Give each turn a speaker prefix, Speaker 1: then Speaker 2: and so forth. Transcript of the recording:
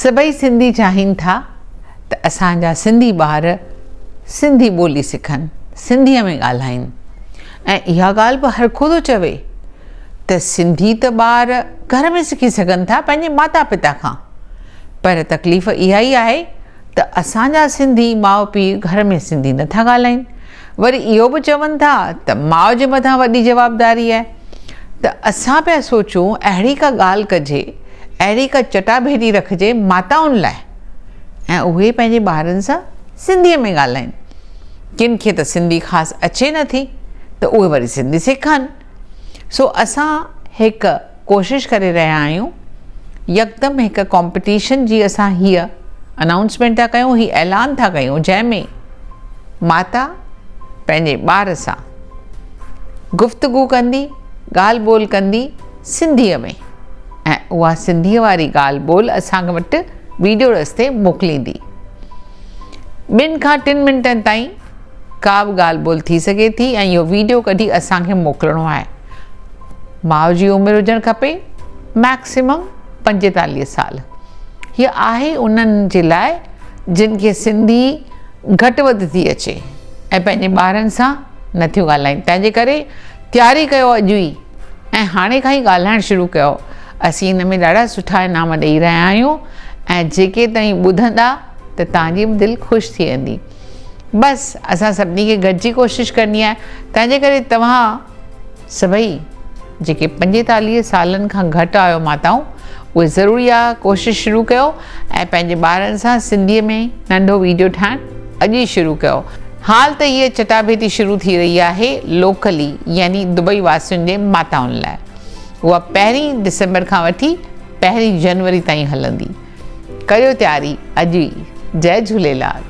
Speaker 1: سڀئي سنڌي چاهين ٿا ته اسان جا سنڌي ٻار سنڌي ٻولي سکن، سنڌيء ۾ ڳالهائين ۽ اها ڳالهه به هر ڪو ٿو چوي ته سنڌي ته ٻار گهر ۾ سکي سگهن ٿا پنهنجي ماتا پتا کان پر تڪليف اها ئي آهي ته اسان جا سنڌي ماء پيء گهر ۾ سنڌي نٿا ڳالهائين. وري اهو به چون ٿا ته ماء جي مٿان وڏي جوابداري آهي ته اسان پيا سوچون اهڙي ڪا ڳالهه ڪجي، اهڙي ڪا چٽاڀيٽي رکجي ماتائن لاء ۽ اهي پنهنجي ٻارن سان سنڌيء ۾ ڳالهائين. ڪن کي ته سنڌي خاص اچي نٿي ته اهي وري سنڌي سکن. سو اسان هڪ ڪوشش ڪري رهيا آهيون يڪدم هڪ ڪامپٽيشن جي اسان هيء انائونسمينٽ ٿا ڪيون هي اعلان ٿا ڪيون جنهن ۾ ماتا پنهنجي ٻار سان گفتگو ڪندي ڳالهه ٻولهه ڪندي سنڌيء ۾ ۽ اها سنڌيء واري ڳالهه ٻولهه اسان وٽ ويڊيو رستي موڪليندي ٻن کان ٽن منٽن تائين ڪا به ڳالهه ٻولهه ٿي سگهي ٿي ۽ اهو ويڊيو ڪڍي اسان کي موڪلڻو آهي. ماء جي عمر هجڻ کپي ميڪسيمم 45 سال. هيء آهي انهن جي لاء جن کي سنڌي گهٽ وڌ ٿي اچي ۽ پنهنجي ٻارن سان نٿيون ڳالهائين تنهن جي ڪري تياري ڪيو اڄ ئي ۽ هاڻي کان ئي ڳالهائڻ شروع ڪيو. اسين ان ۾ ڏاڍا سٺا انعام ڏئي رهيا آهيون ۽ جيڪي توهين ٻڌندا ته توهان جي به دل خوش ٿي ويندي. بس اسان سڀني کي گڏجي ڪوشش ڪرڻي آهي تنهنجي ڪري توهان سڀئي جيڪي 45 سالن کان گهٽ آهيو ماتائون اهي ضرور اها ڪوشش شروع ڪيو ۽ پنهنجي ٻارن سان سنڌي ۾ ننڍو ويڊيو ٺاهڻ اڄ ئي شروع ڪيو. حال ته هيء چٽاڀيٽي شروع ٿي رهي آهي لوڪلي يعني دبئي واسين جي ماتائن لاء اها پهرين ڊسمبر کان وٺي پهرين جنوري تائين هلندي. ڪريو تياري اڄ ئي. جئي جهوليلال.